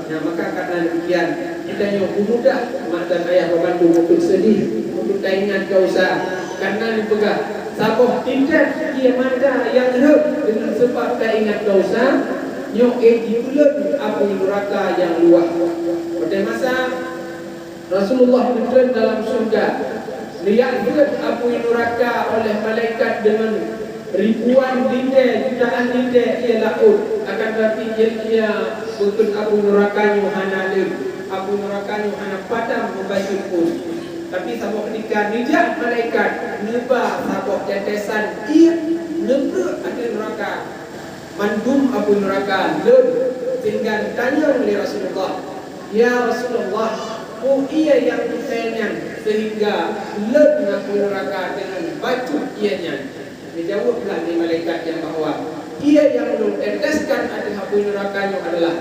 Nah, maka karena demikian, geutanyoe peumudah mak dan ayah banmandum untuk seudeh, untuk taingat desya. Karena neupeugah, saboh titet ié mata nyang rhot deungon sabab taingat desya, nyoe jipeulon apui neuraka nyang luwah. Watée masa Rasulullah geutreun dalam syeuruga, neujak rhot apui neuraka oleh malaikat deungon ribuan lintée, jutaan lintée ié laôt, akan tapi ié, ié bukon apui neuraka nyoe hana lé, apui neuraka nyoe hana padam meubacut pun. Tapi saboh keudika neujak malaikat neuba saboh tetesan ié neubreuek ateueh neuraka. Mandum apui neuraka lôn, sehingga geutanyong lé Rasulullah, "Ya Rasulullah, peue ié nyang teuntée nyan sehingga lôn apui neuraka deungon bacut ié nyan?" Geujaweueb lah lé malaikat nyan bahwa ié nyang lôn teteskan ateueh apui neuraka nyoe adalah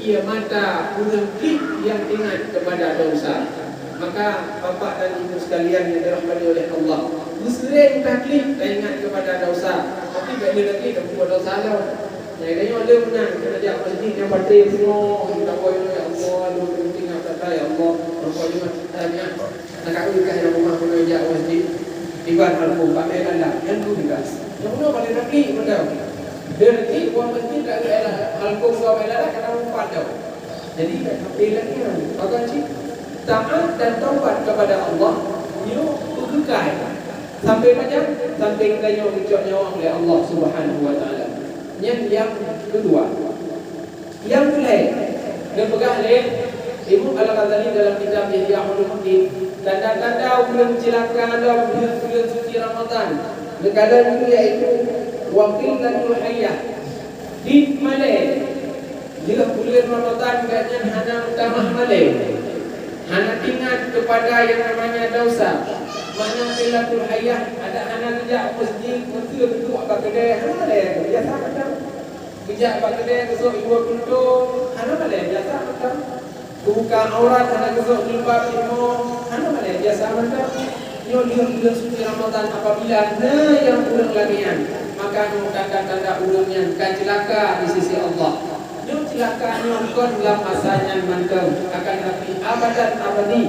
ié mata ureuëng gleh nyang ingat keupada desya. Maka, bapak dan ibu sekalian yang dirahmati oleh Allah, beuseuréng taklid taingat keupada desya, tapi bék lé taklid tapubuet desya lom. Nyang tanyoe lé meunan, keuneuk jak masjid nyang patéh pungoh, tawoe, "Ya Allah, lôn ingat that-that, ya Allah, rukon nyoe that-that nyan." Nah, ka lheueh ka nyang rumah keuneuk jak masjid, iban alfom, paméh ganda, nyan tu juga. Nyang bunoe paléng taklid mantong. Lé taklid, buang masjid, tak ada alfom, dua paméh ganda, kadang empat tau. Jadi, tak sampai lagi nyan. Maka cit, taat dan taubat kepada Allah, nyoe peukeukai. Sampai pajan? Sampai geutanyoe geucok nyawöng lé Allah Subhanahu wa Taala. Nyan nyang keudua. Nyang keulhèe, geupeugah lé Imam Al-Ghazali dalam kitab Ihya Ulumuddin, tanda-tanda ureueng ceulaka lom buleuen-buleuen suci Ramadhan. Geukalon nyoe yaitu wa qillatul hayyah. Dit malèe. Lheueh buleuen Ramadhan gobnyan hana meutamah malèe, hana teuingat keupada nyang namanya desya. Makna qillatul hayyah, adak hana geujak u meuseujid, meuseu geuduek bak keudè, hana malèe, biasa mantong. Geujak bak keudè geusok iwoe keuntông, hana malèe, biasa mantong. Teubuka aurat hana geusok jilbab, ilmu, hana malèe, biasa mantong. Nyoe lheueh buleuen suci Ramadhan apabila na nyang ureueng lagèe nyan, maka nyoe tanda-tanda ureueng nyan ka ceulaka di sisi Allah. Nyoe ceulaka nyoe kon lam masa nyan mantong, akan tapi abadan abadi,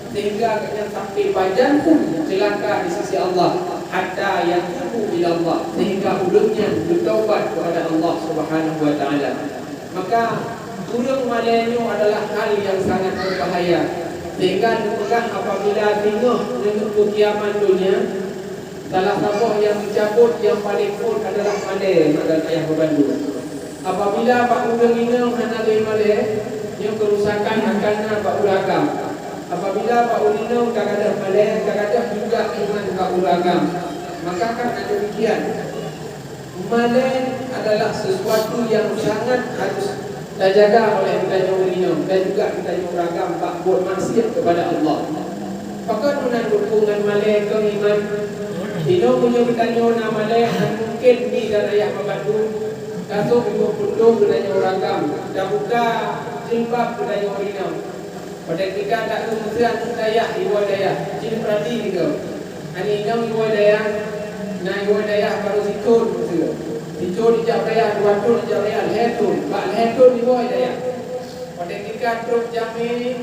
sehingga gobnyan sampai pajan pun ceulaka di sisi Allah, hatta yatubu ila Allah, sehingga ureueng nyan beutaubat kepada Allah Subhanahu wa Taala. Maka, ureueng malèe nyoe adalah hal nyang sangat beubahaya, sehingga neupeugah apabila singoh neuneupeue kiamat donya, salah saboh nyang teucabot nyang paleng phon adalah malèe, mak dan ayah beubandum. Apabila bak ureueng inong hana lé malèe, nyoe keurusakan akan na bak ureueng agam. Apabila bak ureueng inong ka gadôh malèe, ka gadôh juga iman bak ureueng agam. Maka kan na demikian. Malèe adalah sesuatu nyang sangat harus tajaga oleh geutanyoe ureueng inong dan juga geutanyoe ureueng agam bak buet maksiat kepada Allah. Pakon meunan rukon ngon malèe keu iman? Inoe meunyoe geutanyoe na malèe, hana mungken mi dan ayah meubandum, tasok iwoe keuntông geutanyoe ureueng agam, tabuka jilbab geutanyoe ureueng inong. Watèe keudeh taeu meusian dayah, iwoe dayah, cit peurati lé gob. Aneuk inong iwoe dayah, na iwoe dayah barô sithon meusian. Sithon ijak dayah, dua thon ijak dayah, lhèe thon. Bak lhèe thon iwoe dayah. Watèe keudeh trok jamèe,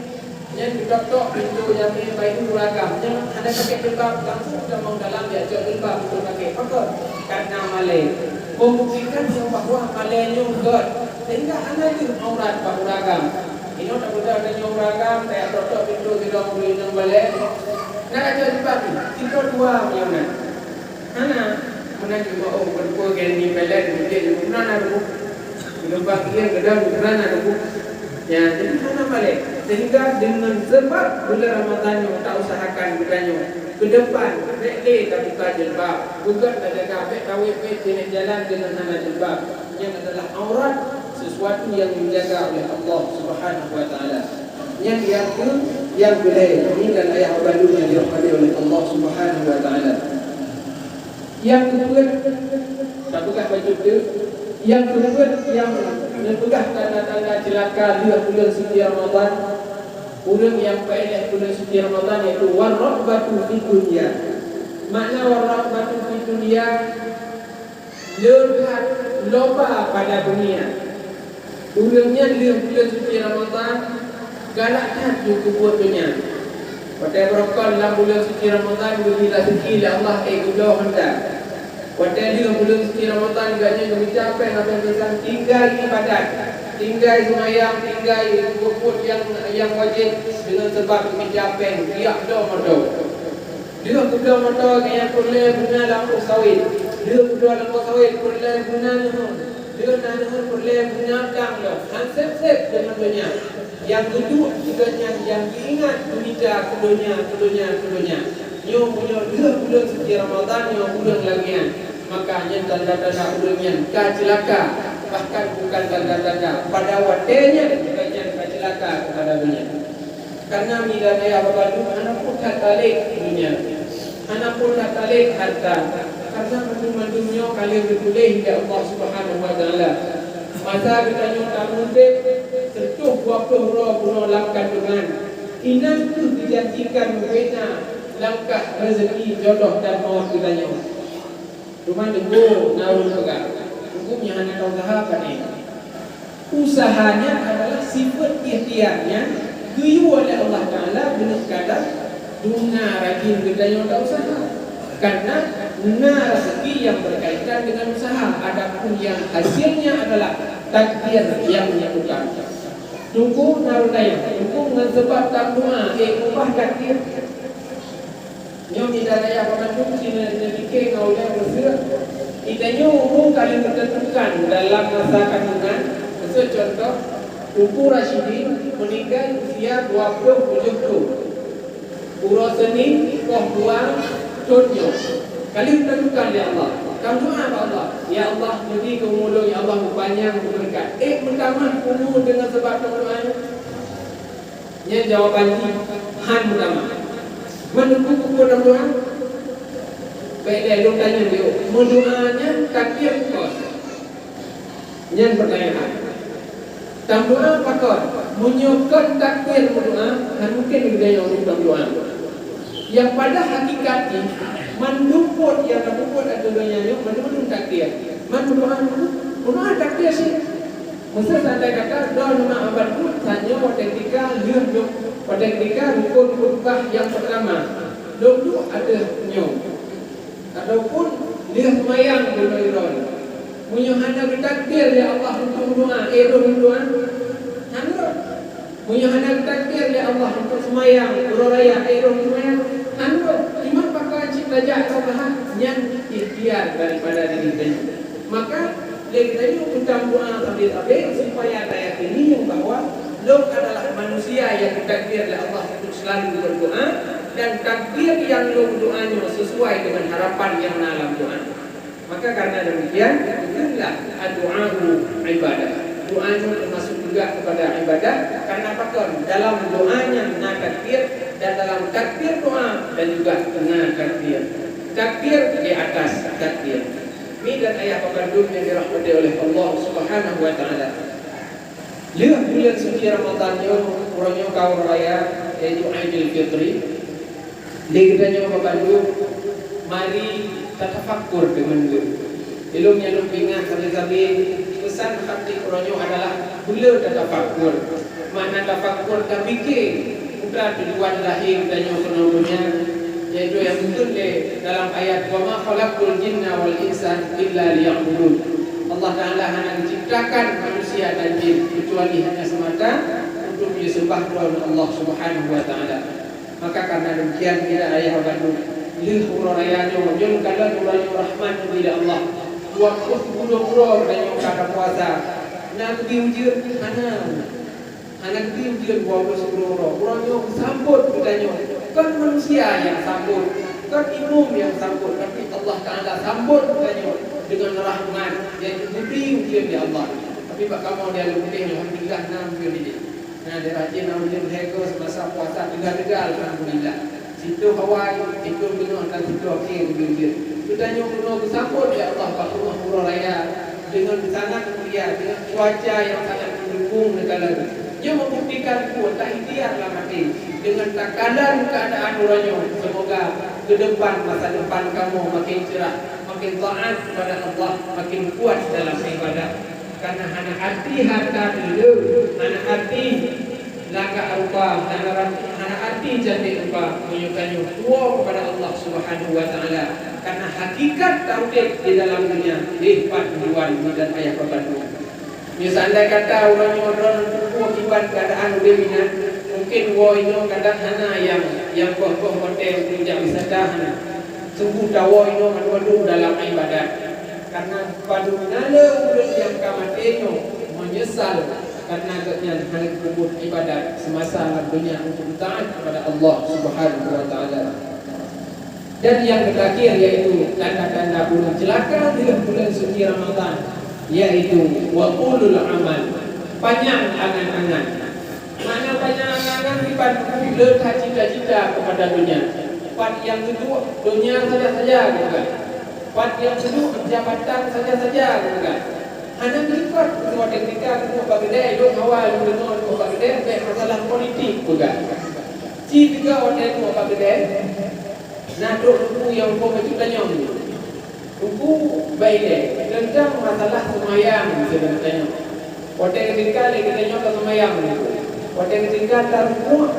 nyan geutok-tok pintoe jamèe bak ureueng agam. Nyan hana pakèk jilbab, langsung tamong dalam, jak cok jilbab untuk pakèk. Pakon? Karena malèe. Membuktikan bahwa malèe nyoe gèt, sehingga hana jeuet aurat bak ureueng agam. Inoe tapeugah tanyoe ureueng agam, tajak tok-tok pintoe sidroe ureueng inong balèe. Na ka jilbab nyoe, sidroe dua meunyoe na. Hana, meunan cuma, oh, bukan peue, gèt ni pelet, geucek, meunan na debu. Geulumbang kiri, geudong, meunan na debu. Ya, jadi hana malèe. Sehingga dengan sebab bulan Ramadan nyoe, tausahakan geutanyoe ke depan, bèk lé tabuka jilbab. Beugèt tajaga, bèk tawét-wét di jalan deungon hana jilbab. Nyan adalah aurat, sesuatu yang dijaga oleh Allah Subhanahu wa Taala. Nyan nyang keu, nyang keulhèe, inan ayah bandum nyang dirahmati oleh Allah Subhanahu wa Taala. Nyang keupeuet, tapeugah bacut teuk, nyang keupeuet nyang neupeugah tanda-tanda ceulaka lheueh buleuen suci Ramadan, ureueng nyang paéh lheueh buleuen suci Ramadan, yaitu warraghbatu fid dunya. Makna warraghbatu fid dunya, le that loba pada dunia. Ureueng nyan lheueh buleuen suci Ramadan, galak that jeuet keu buet donya. Watèe beurokon lam buleuen suci Ramadan geubri raseuki lé Allah, ék geubloe honda. Watèe lheueh buleuen suci Ramadan, gobnyan geumeucapèe ngon peusan tinggai ibadat, tinggai seumayang, tinggai buet-buet nyang, nyang wajéb deungon sabab geumeucapèe, geujak bloe moto. Lheueh geubloe moto, gobnyan peureulèe beuna lampôh sawét. Lheueh geubloe lampôh sawét, peureulèe beuna neuheun. Lheueh na neuheun, peureulèe beuna dang lom. Han sép-sép deungon donya. Nyang geuduek keu donya, nyang geuingat geumita keu donya, keu donya, keu donya. Nyoe meunyoe lheueh buleuen suci Ramadan nyoe ureueng lagèe nyan, maka nyan tanda-tanda ureueng nyan ka ceulaka. Bahkan bukan tanda-tanda, pada watèe nyan gobnyan ka ceulaka keupada donya. Karena mi dan ayah bandum hana pun that talét donya, hana pun that talét harta. Karena mandum-mandum nyoe ka lheueh geutuléh lé Allah Subhanahu wa Taala. Masa geutanyoe tameudép sireutoh dua ploh uroe bunoe lam kandongan, inan kheueh geujanjikan bubena langkah raseuki, jodoh dan mawöt geutanyoe. Teuma teungku na ureueng peugah, "Teungku, nyan hana tausaha pane?" Usaha nyan adalah sifeuet ikhtiar nyang geuyue lé Allah Taala, beuneuh kadang duna rajin geutanyoe tausaha. Karena na raseuki nyang berkaitan dengan usaha, adapun nyang hasilnya adalah takdir yang menentukan. Teungku na ureueng tanyong, teungku ngon sabab tameudoa ék ubah takdir? Nyoe mi dan ayah bandum, si neupiké ngon ulèe meuseuet. Geutanyoe umu ka lheueh teutentukan dalam masa kandongan. Miseu contoh, Teungku Rasyidin meuninggai usia dua ploh tujôh thon. Uroe Seunin poh dua thon nyoe. Ka lheueh teutentukan lé Allah. Tameudoa bak Allah, "Ya Allah, neubri keu umu lôn, ya Allah, meupanyang, meubeureukat." Ék meutamah umu deungon sabab tameudoa nyoe? Nyan jawaban jih, han meutamah. Meunurut buku tameudoa, bèk lé lôn tanyong, meudoa nyan takdir kon? Nyan peutanyaan. Tameudoa pakon? Meunyoe kon takdir meudoa, han mungken geutanyoe tameudoa. Nyang pada hakikat jih, mandum buet nyang tapeubuet ateueh donya nyoe, mandum-mandum takdir. Man meudoa, meudoa takdir cit. Miseu seandai kata, droeneuh mak abad buet, tanyoe watèe keudeh lheueh nyoe, watèe keudeh rukon khutbah nyang peurtama, lôn duek ateueh nyoe. Ataupun lheueh seumayang bunoe droeneuh. Meunyoe hana geutakdir lé Allah untuk meudoa, éh, droeneuh meudoa? Hana. Meunyoe hana geutakdir lé Allah untuk seumayang uroe raya, éh, droeneuh seumayang? Hana. Cuma pakon cit tajak atau tahan, nyan ikhtiar daripada diri geutanyoe. Maka, lé geutanyoe geutam doa sabe-sabe supaya tayakini bahwa lôn adalah manusia nyang geutakdir lé Allah untuk selalu berdoa, dan takdir nyang lôn doa nyoe sesuai dengan harapan nyang na lam doa. Maka karena demikian, bukanlah doa ibadah. Doa nyoe termasuk juga kepada ibadah, karena pakon? Dalam doa nyan na takdir, dan dalam takdir doa dan juga na takdir. Takdir di atas takdir. Mi dan ayah bandum nyang dirahmati oleh Allah Subhanahu wa Taala. Lheueh buleuen suci Ramadan nyoe, Uroe nyoe ka uroe raya, yaitu Aidil Fitri. Lé geutanyoe bandum, mari tatafakkur deungon lôn. Ilôn nyang lôn peuingat sabe-sabe, peusan khatib uroe nyoe adalah beu le tatafakkur. Makna tafakkur, tapike peue tujuan lahé geutanyoe keunoe donya, yaitu nyang geukheun lé dalam ayat, "Wa ma khalaqtul jinna wal insa illa liya'budun." Allah Ta'ala hana geuciptakan manusia dan jin kecuali hanya semata untuk jiseubah droe Allah Subhanahu wa Ta'ala. Maka karena demikian, kira ayah bandum, lheueh uroe raya nyoe, nyoe kalon uroe nyoe rahmat dari Allah. Dua puluh uroe-uroe geutanyoe ka tapuasa. Na geubri ujeuen? Hana. Hana geubri ujeuen dua puluh uroe-uroe. Uroe nyoe geusambot geutanyoe. Kon manusia nyang sambot, kon imum nyang sambot, tapi Allah Ta'ala sambot geutanyoe dengan rahmat, yaitu geubri ujeuen lé Allah. Tapi bak kamoe di Alue Uteh, alhamdulillah, na ujeuen di jih. Nah, di Rajen na ujeuen lhèe goe, semasa puasa teuga-teuga, alhamdulillah. Sitoe awai, sitoe teungoh, dan sitoe akhé geubri ujeuen. Geutanyoe keunoe geusambot lé Allah bak rumoh uroe raya deungon sangat mulia, deungon cuaca nyang sangat mendukung neukalon. Nyoe meubuktikan peue, ta ikhtiar lam até deungon takalon keuadaan uroe nyoe. Seumoga keudepan masa depan kamoe makin cerah, makin taat kepada Allah, makin kuat dalam ibadat. Karena hana arti harta teuh, hana arti lagak rupa, hana arti, hana arti cantik rupa, meunyoe tanyoe tuwoe kepada Allah Subhanahu wa Ta'ala. Karena hakikat taudeb di dalam dunia, eh, pat tujuan dan ayah bandum. Meunyoe seandai kata uroe nyoe droeneuh teupeu kiban keuadaan udeb inan, mungkin woe inoe kadang hana nyang, nyang goh-goh watèe untuk jak wisata hana. Sungguh tawoe inoe mandum-mandum dalam ibadat. Karena padum na le ureueng nyang ka maté nyoe meunyeusal karena gobnyan hana geupeubuet ibadat seumasa lam donya untuk taat kepada Allah Subhanahu wa Ta'ala. Dan yang terakhir yaitu tanda-tanda ureueng ceulaka di bulan suci Ramadan, yaitu wa tulul amal, panyang angan-angan. Makna panyang angan-angan dibantu le that cita-cita kepada dunia. Pat nyang geuduek dunia saja-saja geupeugah. Pat nyang geuduek jabatan saja-saja geupeugah. Hana geulikot keu watèe keudeh keu bak keudè, lôn awai lôn deungoe keu bak keudè, bèk masalah politik peugah. Ci teuga watèe keu bak keudè, na trok teungku nyang muphom bacut tanyong. Teungku bak ilèe teuntang masalah seumayang, sibeuna tanyong. Watèe geutinggai lé geutanyoe ka seumayang, watèe geutinggai tarukuek,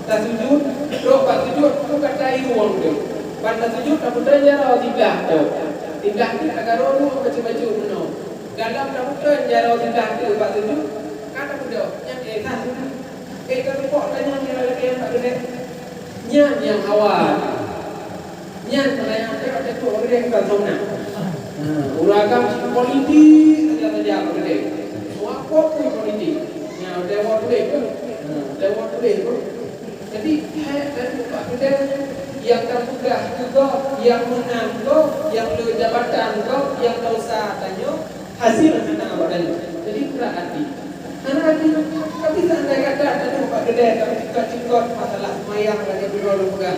tasujut, trok bak sujut, teungku ka tayue ureueng teuh. Ban tasujut, tapeutrön jaroe siblah teuh. Siblah teuh tagaroe duek bacut-bacut meunoe. Dalam tapeutrön jaroe siblah teuh bak sujut, ka tapeudong, nyan éh sah sujut. Éh, ka teupok tanyong nyang lagèe nyan bak keudè. Nyan nyang awai. Nyan peunanyong teuh, teuh bak keudè bukan sona. Ha, ureueng agam cit politik saja-saja bak keudè. Semua pokok politik. Nyan, dewan tuléh tu. Ha, dewan tuléh tu. Jadi, hai, dan bak keudè nyang tapeugah keu gob, nyang meunang gob, nyang le jabatan gob, nyang desya tanyoe, hasil hana awak tanyoe. Jadi, brat até. Hana arti, tapi seandai kata tanyoe bak keudè, tapi ka cikot masalah seumayang lagèe bunoe lôn peugah.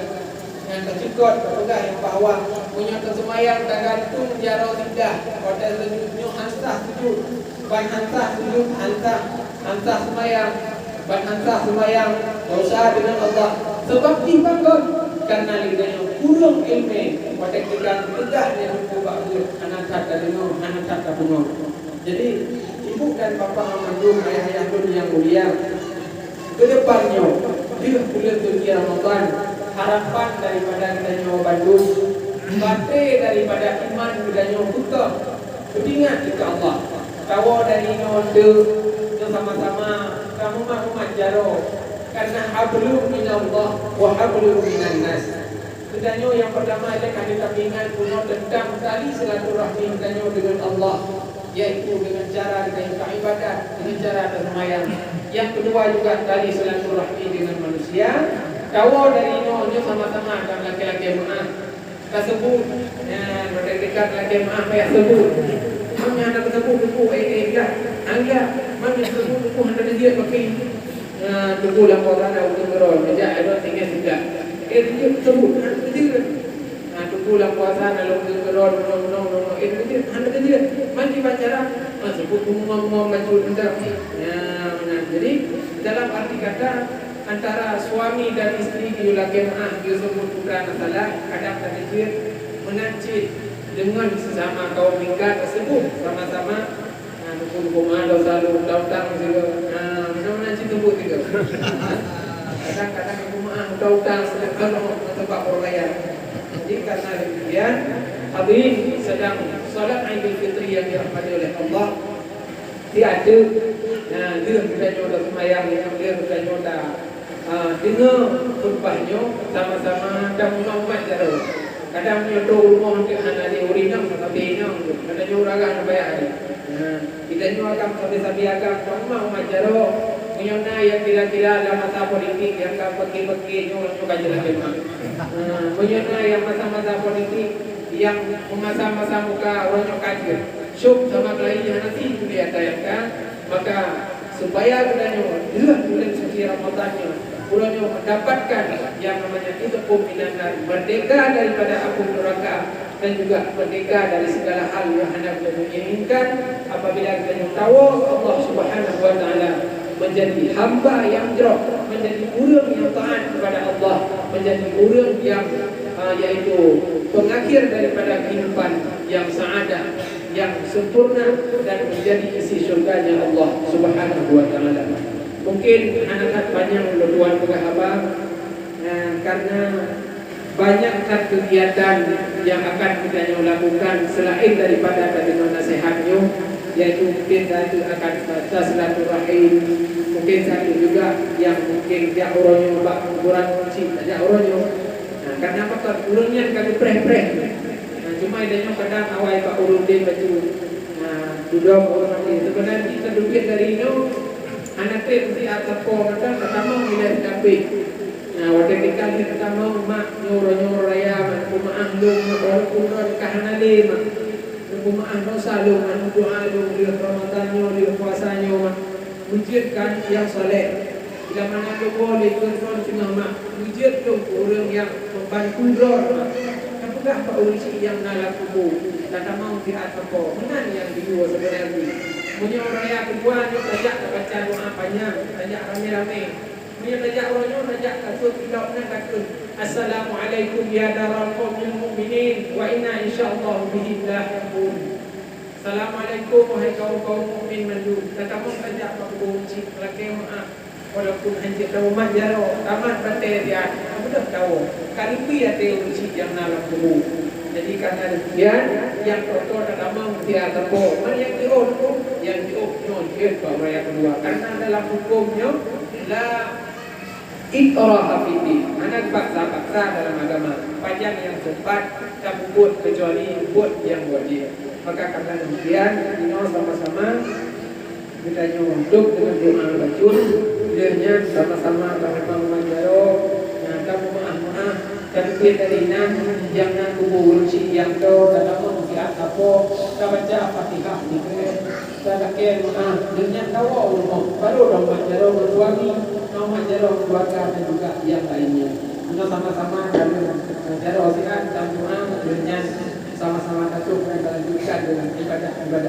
Nyang ka cikot, ka peugah nyang bahwa meunyoe taseumayang tagantung jaroe siblah, watèe sujut nyoe han sah sujut, ban han sah sujut, han sah, han sah seumayang, ban han sah seumayang, desya deungon Allah. Sabab jih pakon? Karena lé geutanyoe kureueng ileumèe, watèe geutanyoe peugah lé Teungku bak buet, hana that tadeungoe, hana that tapeungoh. Jadi, ibu dan bapak mandum, ayah-ayah lôn nyang mulia, keudepan nyoe, lheueh buleuen suci Ramadhan, harapan daripada geutanyoe bandum, batèe daripada iman geutanyoe beutôi, beuingat keu Allah. Tawoe dari nyoe deuh, nyoe sama-sama tameumat-umat jaroe, karena hablum minallah wa hablum minannas. Geutanyoe nyang peurtama, ilèe ka lheueh tapeuingat bunoe teuntang tali silaturahmi geutanyoe deungon Allah, yaitu deungon cara geutanyoe taibadat, deungon cara taseumayang. Nyang keudua juga tali silaturahmi deungon manusia. Tawoe dari nyoe, nyoe sama-sama tameu'ah lakèe-lakèe meu'ah. Taseubut, nyan, watèe teuka lakèe meu'ah payah seubut. Meunyoe hana teuseubut, teupeu, eh, eh, enggak, enggak. Meunyoe teuseubut, teupeu, hana jeuet bak kèe. Nah, teupeu lam puasa na ureueng keudroe, meujak, eh, tinggai siblah. Eh, teujeuet teusebut, hana teujeuet. Nah, teupeu lam puasa na ureueng keudroe, meunong, meunong, meunong, eh, teujeuet, hana teujeuet. Man kiban cara, ah, seubut beungong-beungong bacut mantong. Nah, meunan. Jadi, dalam arti kata, antara suami dan isteri geulakée meu'ah, geuseumeubeuet peue na salah, kadang tapeujeuet meunan cit deungon sesama kaum lingka tersebut, sama-sama, nah, muphom-muphom meu'ah dosa lôn, utang-utang sigoe. Nah, meunan-meunan cit teupeu sigoe. Kadang-kadang muphom meu'ah utang-utang sigoe, kan, oh, teumpat peubayaran. Jadi, karena demikian, hadirin sidang salat Idul Fitri yang dirahmati oleh Allah, di ateueh, nah, lheueh geutanyoe taseumayang, lheueh geutanyoe ta, ah, deungoe khutbah nyoe, sama-sama tameu'ah umat jaroe. Kadang meunyoe trok rumoh teuh hana lé ureueng inong, sabe inong, geutanyoe ureueng agam na payah lé. Nah, geutanyoe agam sabe-sabe agam, tameu'ah umat jaroe. Meunyoe na nyang kira-kira lam masa politik nyang ka peuke-peuke nyoe, nyoe ka jeulaih memang. Nah, meunyoe na nyang masa-masa politik nyang meumasa-masa muka, uroe nyoe ka jeuet. Syok sama keuhai hana sih, keumudian tayangkan, maka supaya geutanyoe lheueh buleuen suci Ramadhan nyoe, uroe nyoe mendapatkan yang namanya itqum minan nar, merdeka daripada api neraka, dan juga merdeka dari segala hal yang hana geutanyoe inginkan. Apabila geutanyoe tawoe keu Allah Subhanahu wa Taala, menjadi hamba yang jroh, menjadi ureueng yang taat kepada Allah, menjadi ureueng yang, ah, yaitu pengakhir daripada kehidupan yang saadah, yang sempurna dan menjadi isi syurganya Allah Subhanahu wa Taala. Mungkin hana that panyang lôn tuan peugah haba, nah, karena banyak that kegiatan yang akan geutanyoe lakukan selain daripada tadeungoe nasihat nyoe, yaitu mungkin satu akan silaturahim, mungkin satu juga yang mungkin jak uroe nyoe bak kuburan cit, jak uroe nyoe. Nah, karena apa? Ureueng nyan ka geupreh-preh. Nah, cuma geutanyoe kadang awai bak ureueng udeb bacut. Nah, dudoe bak ureueng maté. Sebenarnya kita dudoe dari nyoe hana treb meusiat sapo mantong, ka tamong ilée sikampéng. Nah, watée tinggai lheueh tamong, "Mak, nyoe uroe nyoe uroe raya, Mak, neupeumaáh lôn, Mak, walaupun droe ka hana lé, Mak. Neupeumaáh dosa lôn, Mak, neudoá lôn lheueh Ramadhan nyoe, lheueh puasa nyoe, Mak." Beujeuet kan nyang saleh. Bila mana lôn woe lé keu droe singoh, Mak, beujeuet lôn keu ureueng nyang membantu droe, Mak. Tapeugah bak ureueng chik nyang na lam kubu, tatamong siat sapo. Meunan nyang jiyue sebenarnya. Meunyoe raya keudua nyoe tajak tabaca doa panyang, tajak ramé-ramé. Meunyoe tajak uroe nyoe, tajak tasut kitab nyan takheun, "Assalamualaikum ya daral qaumil mu'minin, wa inna insyaallahu bihim lahiqun." Assalamualaikum, wahai kaum-kaum mukmin mandum. Tatamong tajak bak kubu ureueng chik, lakée meu'ah. Walaupun hanjeuet tawoe mat jaroe, tamat batée siat, ka beudôh tawoe. Ka leupie até ureueng chik nyang na lam kubu. Jadi, karena demikian, nyang toe-toe tatamong siat sapo. Man nyang jiôh tu, nyang jiôh nyoe jeuet bak raya keudua. Karena dalam huköm nyoe, la ikraha fiddin. Hana dipaksa-paksa dalam agama. Pajan nyang seumpat tapeubuet keucuali buet nyang wajéb. Maka karena demikian, inoe sama-sama geutanyoe dôk deungon doa bacut, lheueh nyan sama-sama tatamong jaroe, nyang ka meu'ah-meu'ah, dan pih dari nan nyang na kubu ureueng chik nyang toe, tatamong siat sapo, tabaca Fatihah dikeue, talakée meu'ah, lheueh nyan tawoe u rumoh, baru tatamong jaroe ngon suami, tatamong jaroe keluarga dan juga yang lainnya. Inoe sama-sama dalam jaroe siat dan doa, lheueh nyan sama-sama tasôk dan talanjutkan dengan ibadah-ibadah.